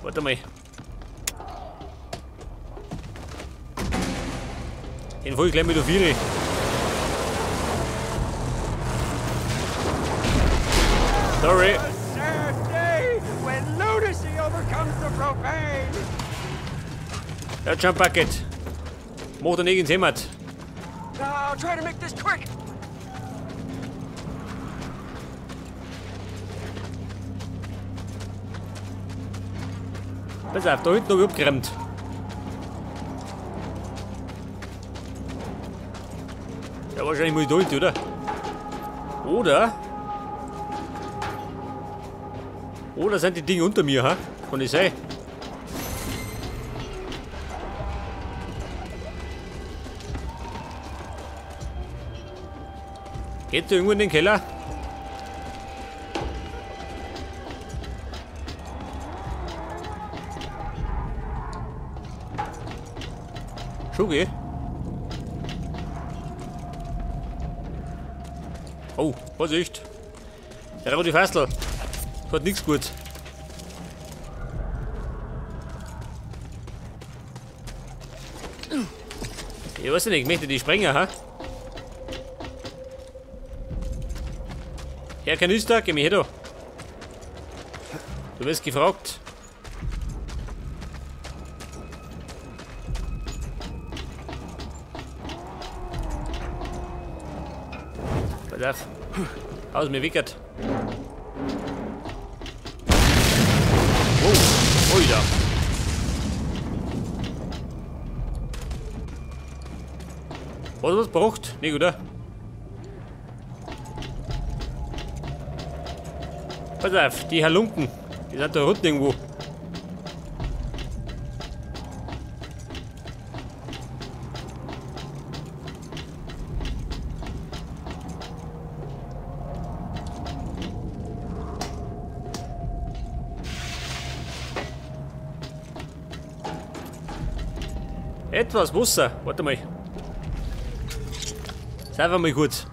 Warte mal. Den hol ich gleich mit der Viere. Sorry. Ja, Jump Bucket. Mach doch nirgends jemand. Pass auf, da hinten hab ich abgeräumt. Ja, wahrscheinlich muss ich da hinten, oder? Oder? Oder sind die Dinge unter mir, ha? Kann ich sein? Geht da irgendwo in den Keller? Schon geh. Oh, Vorsicht! Der rote Fassel. Das hat nichts gut. Ich weiß nicht, ich möchte die sprengen, ha? Herr Kanister, geh mir her da. Du wirst gefragt. Pass auf. Aus mir wickert. Oh, oida. Was was braucht? Nicht, oder? Pass auf, die Halunken. Die sind da unten irgendwo. Etwas Wasser. Warte mal. Sei einfach mal kurz.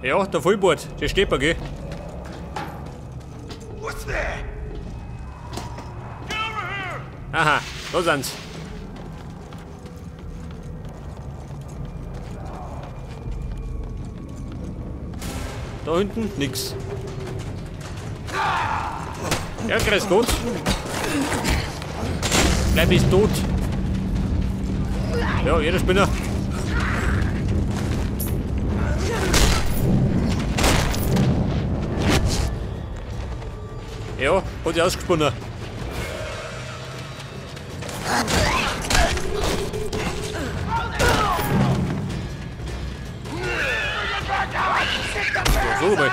Ja, der Vollbart, der steht bei, gell? Aha, da sind's. Da hinten nix. Ja, grüß Gott. Bleib ist tot. Ja, jeder Spinner. Ja, hat sich ausgesponnen. So, mal.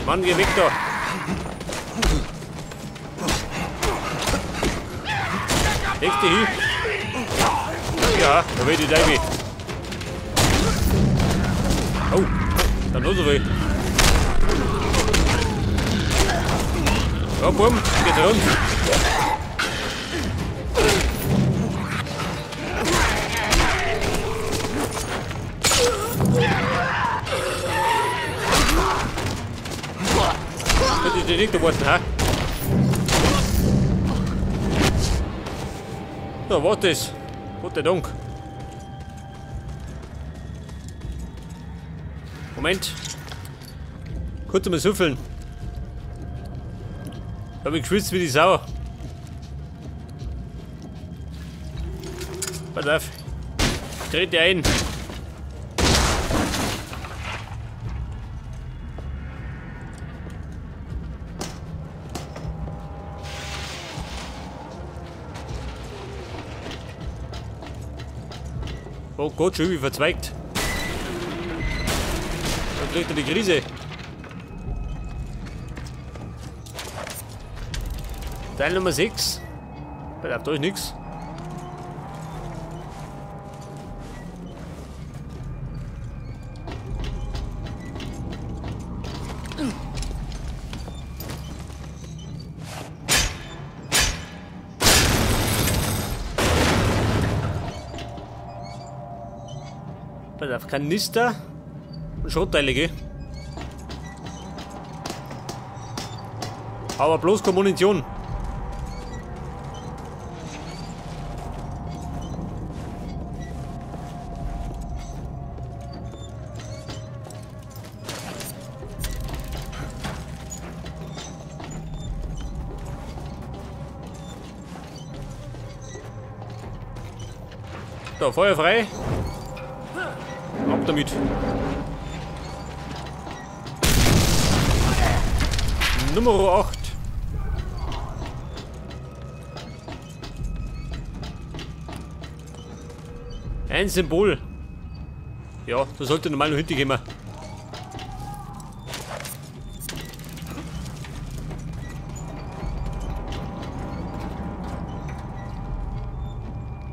Mann, geh weg da. Leg dich hin. Ja, da will ich die. Oh, dann nur so viel. Ja, bumm, geht rund. Das ist die nicht geworden, hä? So, was ist? Gott sei Dank. Moment. Kurz mal süffeln. Hab ich geschwitzt wie die Sau. Pass auf. Ich trete ein. Oh Gott, schon wie verzweigt. Da kriegt er die Krise. Teil Nummer 6. Bleibt euch nichts. Pass auf, Kanister und Schrottteile, gell? Aber bloß keine Munition. So, Feuer frei. Ab damit. Nummer 8. Ein Symbol. Ja, da sollte normal noch hintergehen.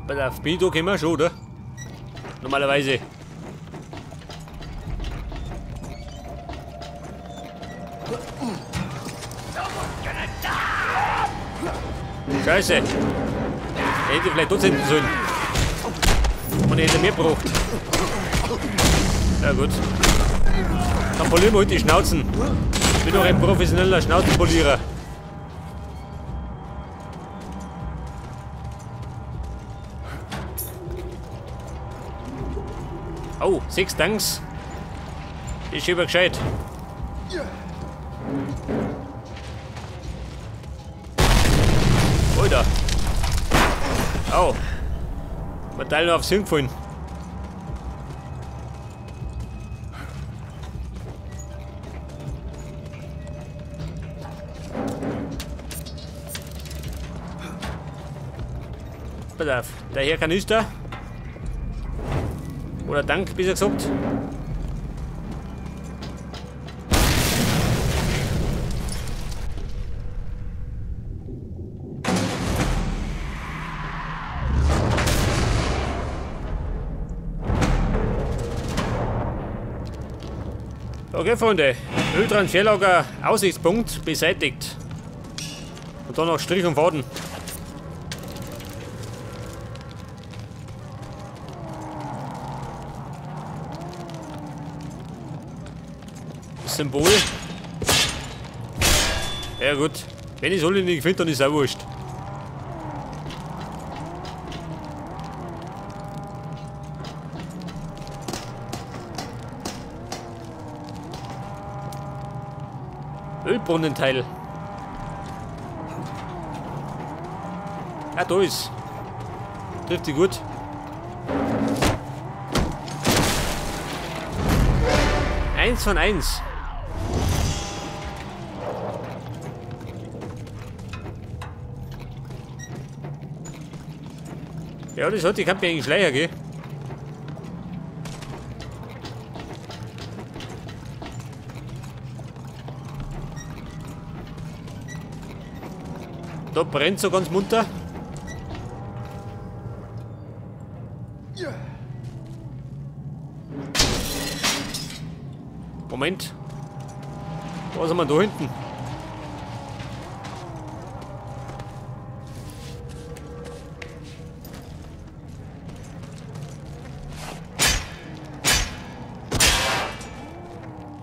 Pass auf, bin ich da gekommen? Schon, oder? Normalerweise. Scheiße. Ich hätte vielleicht dort hinten sollen. Und ich hätte mehr gebraucht. Ja gut. Dann polieren wir heute die Schnauzen. Ich bin doch ein professioneller Schnauzenpolierer. Oh, 6 Tanks. Ist über gescheit. Alter. Au. Mein Teil noch aufs Hirn gefallen. Pass auf, der Herr Kanister. Oder Dank, besser gesagt. Okay, Freunde, Öltransferlager Aussichtspunkt beseitigt. Und dann noch Strich und Faden. Symbol. Ja gut, wenn ich es alle nicht finde, dann ist es auch wurscht. Ölbrunnenteil. Ah, da ist. Trifft sie gut. 1 von 1. Ja, das hat die Kampf eigentlich Schleier, gell? Da brennt so ganz munter. Moment. Was haben wir da hinten?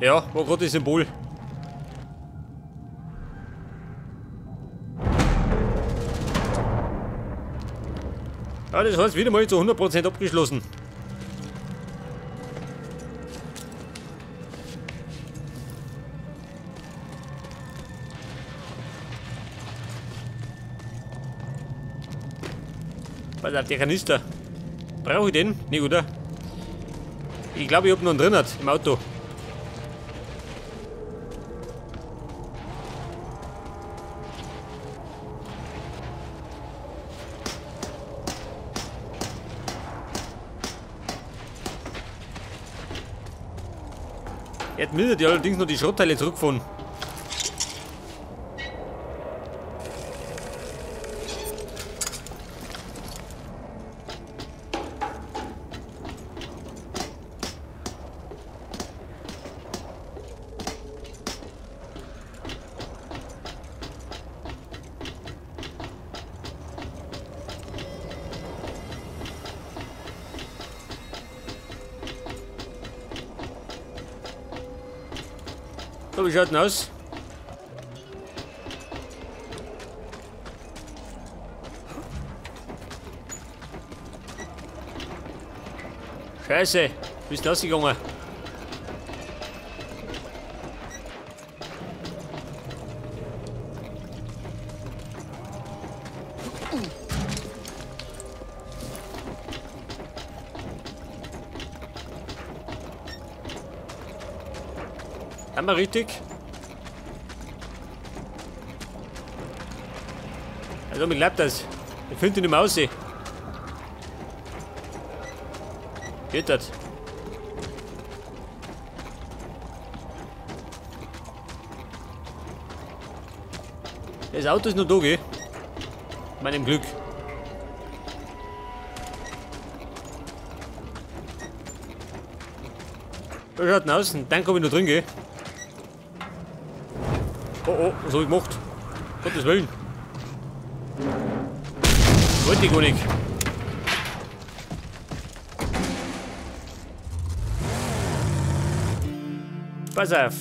Ja, war gerade das Symbol. Ja, das heißt wieder mal zu 100% abgeschlossen. Pass auf, der Kanister. Brauche ich den? Nee, oder? Ich glaube, ich hab noch einen drin im Auto. Jetzt müssen die allerdings noch die Schrottteile zurückfahren. So, wie schaut denn aus? Scheiße, bist du rausgegangen? Haben wir richtig? Also, mir glaubt das. Ich finde ihn nicht mehr raus. Geht das? Das Auto ist noch da, gell? Meinem Glück. Da schaut denn aus? Einen Tank hab ich noch drin, gell? Oh oh, was hab ich gemacht? Gottes Willen. Wollte ich gar nicht. Pass auf.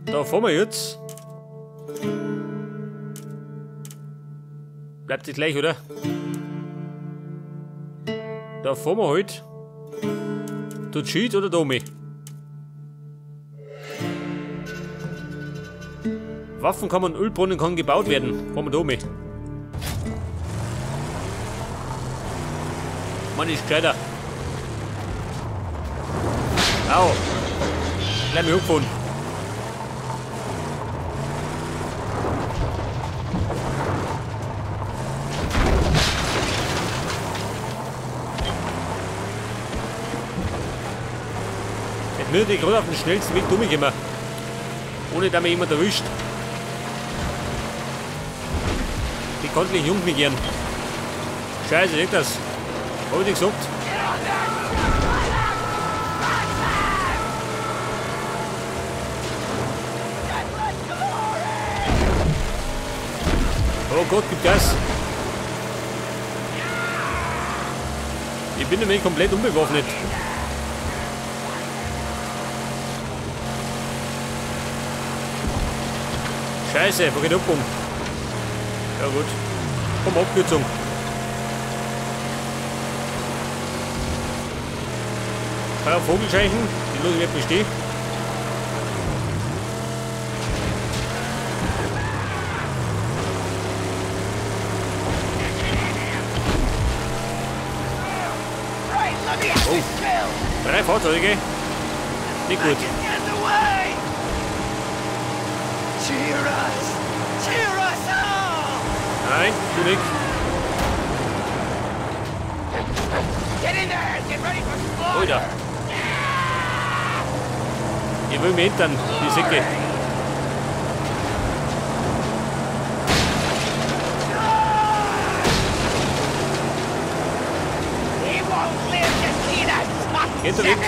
Da fahren wir jetzt. Bleibt das gleich, oder? Da fahren wir halt. Tut Schied oder da mich? Waffenkammer und Ölbrunnen kann gebaut werden. Fahren wir da mit. Mann, ist gescheiter. Au. Bleib mir hochgefahren. Jetzt mir die gerade auf den schnellsten Weg durchgekommen. Ohne dass mir jemand erwischt. Die konnten nicht jung mit gern. Scheiße, seht das? Hab ich gesagt? Oh Gott, gib Gas! Ich bin nämlich komplett unbewaffnet. Scheiße, wo geht ab um? Ja gut. Komm, Abkürzung. Drei Vogelscheichen, die lasse ich nicht bestehen. Oh. 3 Fahrzeuge. Nicht gut. Nein, du nicht. Alter. Ich will mir hintern, die Säcke. Geht er weg?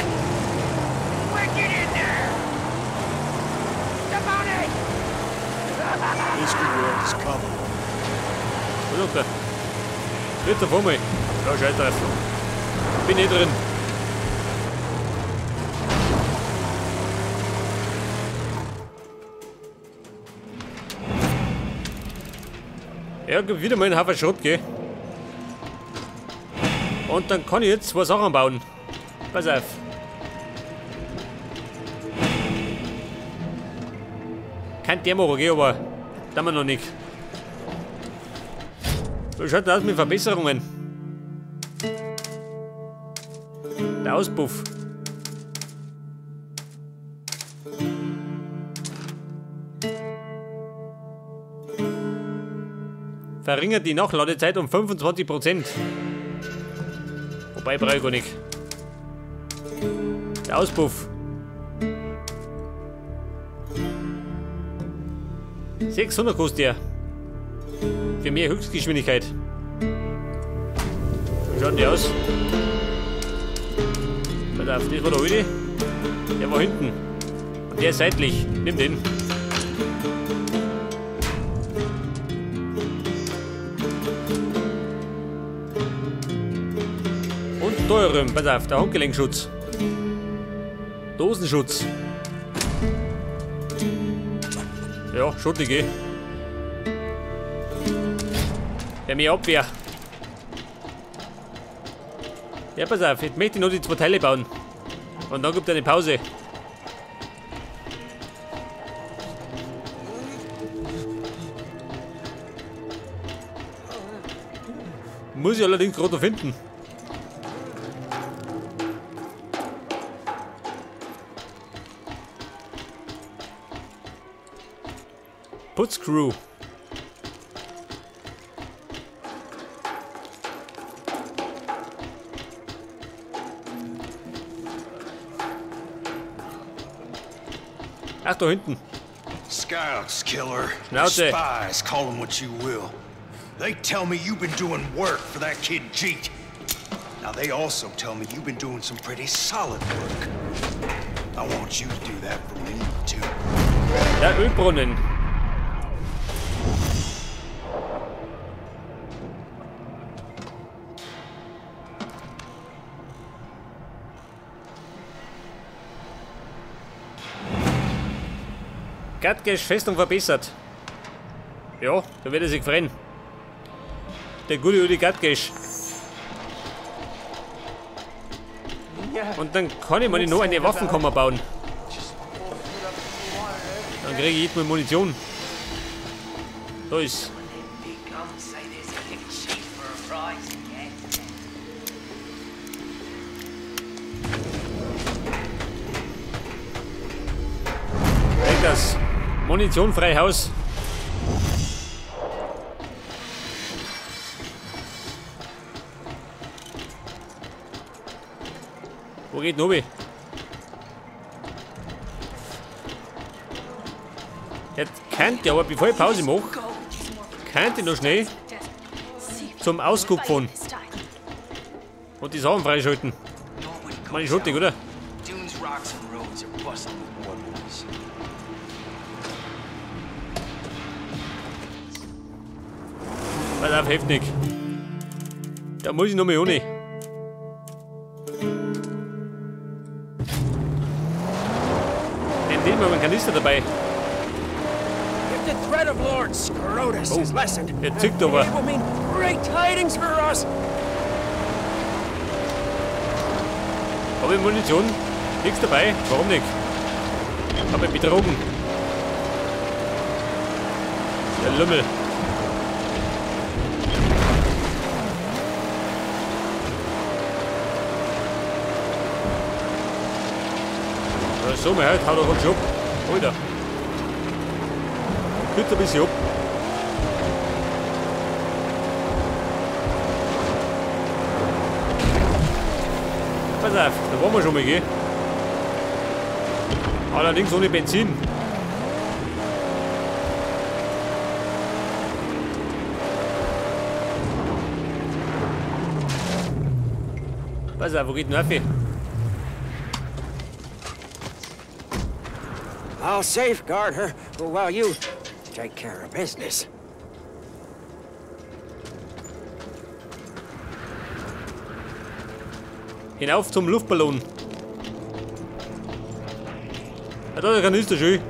Was sagt er? Bitte vor mir. Ja, scheiß drauf. Bin eh drin. Ja, gibt wieder mal einen Haufen Schrott, gell? Und dann kann ich jetzt zwei Sachen bauen. Pass auf. Kein Demo, gell, aber da wir noch nicht. Wie schaut das aus mit Verbesserungen? Der Auspuff. Verringert die Nachladezeit um 25%. Wobei brauche ich gar nicht. Der Auspuff. 600 kostet der. Für mehr Höchstgeschwindigkeit. Wie schaut die aus? Pass auf, das war der alte. Der war hinten. Und der ist seitlich. Nimm den. Und teuren. Pass auf, der Handgelenkschutz. Dosenschutz. Ja, schuldig eh. Ja, mehr Abwehr. Ja, pass auf, jetzt möchte ich noch die 2 Teile bauen. Und dann gibt es eine Pause. Muss ich allerdings gerade noch finden. Putzcrew. Ach, da hinten. Scouts, killer. Schnauze. Spies, call them what you will. They tell me you've been doing work for that kid Jeet. Now they also tell me you've been doing some pretty solid work. I want you to do that for me too. Der Ölbrunnen. Gatkesh Festung verbessert. Ja, da wird er sich freuen. Der gute alte Gatkesh. Und dann kann ich mir noch eine Waffenkammer bauen. Dann kriege ich jedes Mal Munition. Da ist. Das Munition frei Haus. Wo geht Nobi? Jetzt könnte aber, bevor ich Pause mache, könnte ich noch schnell zum Ausguck fahren und die Sachen freischalten. Meine ich schuldig, oder? Pass auf, heftig. Da muss ich noch mal ohne. Denn diesmal haben wir einen Kanister dabei. Oh, der zückt aber. Habe ich Munition? Nichts dabei? Warum nicht? Habe ich betrogen. Der Lümmel. So, mein Herr, haut doch einen Job. Alter. Kürzt ein bisschen ab. Pass auf, da waren wir schon mal, gell? Allerdings ohne Benzin. Pass auf, wo geht denn auf? I'll safeguard her while you take care of business. Hinauf zum Luftballon. Ja, da ist der Kanister schön.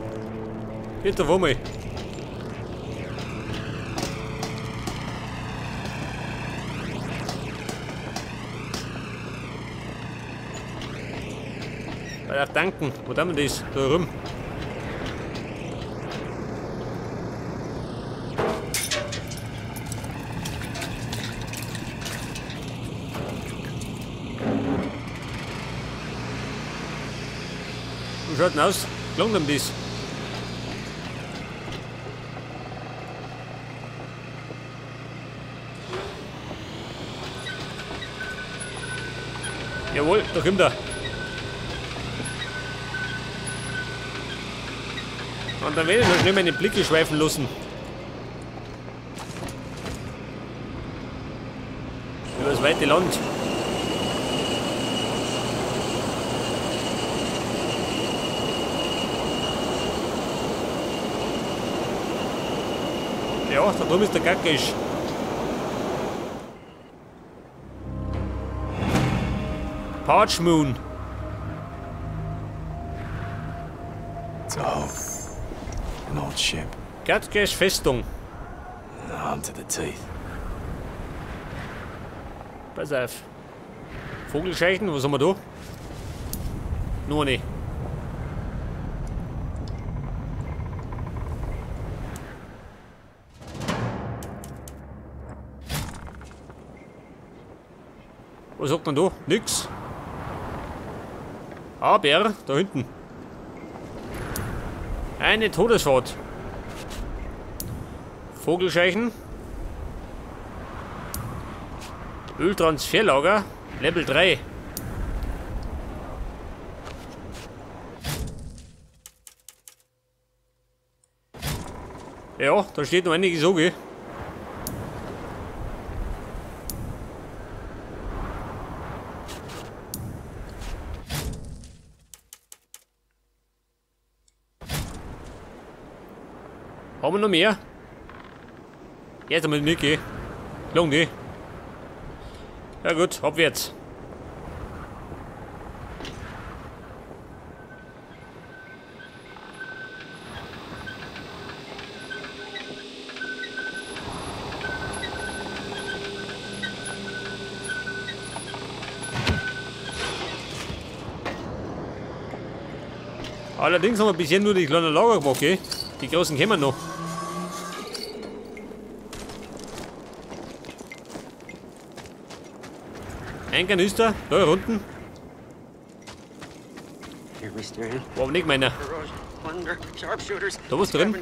Geht da vor mal. Bei der Tanken. Wo haben wir das? Da rum. Wie schaut denn aus? Gelangt ihm das? Jawohl, da kommt er. Und dann werde ich noch schnell meine Blicke schweifen lassen. Über das weite Land. Ja, da drüben ist der Gatkesh. Parch Moon. It's a hope. An old ship. Gatkesh Festung. Armed to the teeth. Pass auf. Vogelscheuchen, was haben wir da? Nur eine. Was sagt man da? Nix. Aber da hinten. Eine Todesfahrt. Vogelscheuchen. Öltransferlager. Level 3. Ja, da steht noch einiges so, gell? Haben wir noch mehr? Jetzt einmal mitgehen. Lang die. Ja gut, abwärts. Allerdings haben wir bisher nur die kleinen Lager gemacht, gell? Die großen kommen noch. Ein Kanister, da unten. War aber nicht meiner. Da was drin?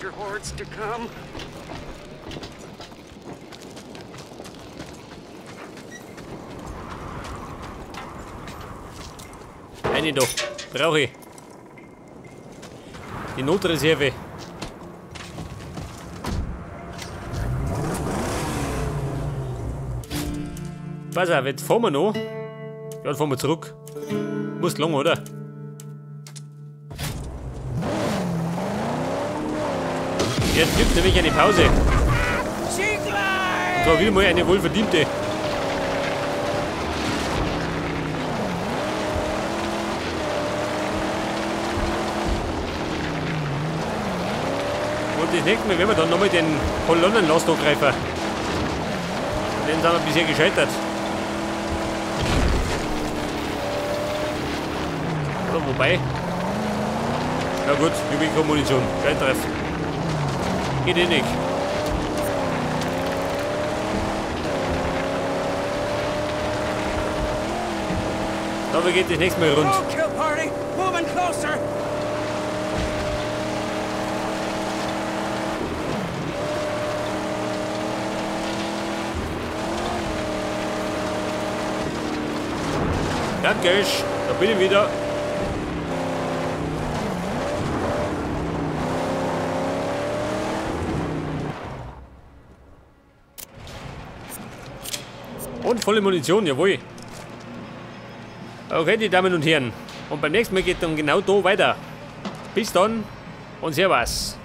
Eine da, brauche ich. Die Notreserve. Pass auf, jetzt fahren wir noch. Ja, dann fahren wir zurück. Muss lang, oder? Jetzt gibt es nämlich eine Pause. Und zwar wieder mal eine wohlverdiente. Und das nächste Mal werden wir dann nochmal den Kolonnenlast angreifen. Den sind wir bisher gescheitert. Oder wobei. Ja gut, Jubiläum-Munition. Scheitreff. Geht eh nicht. Aber geht das nächste Mal rund. Danke, da bin ich wieder. Und volle Munition, jawohl. Okay, die Damen und Herren. Und beim nächsten Mal geht dann genau da weiter. Bis dann und Servus.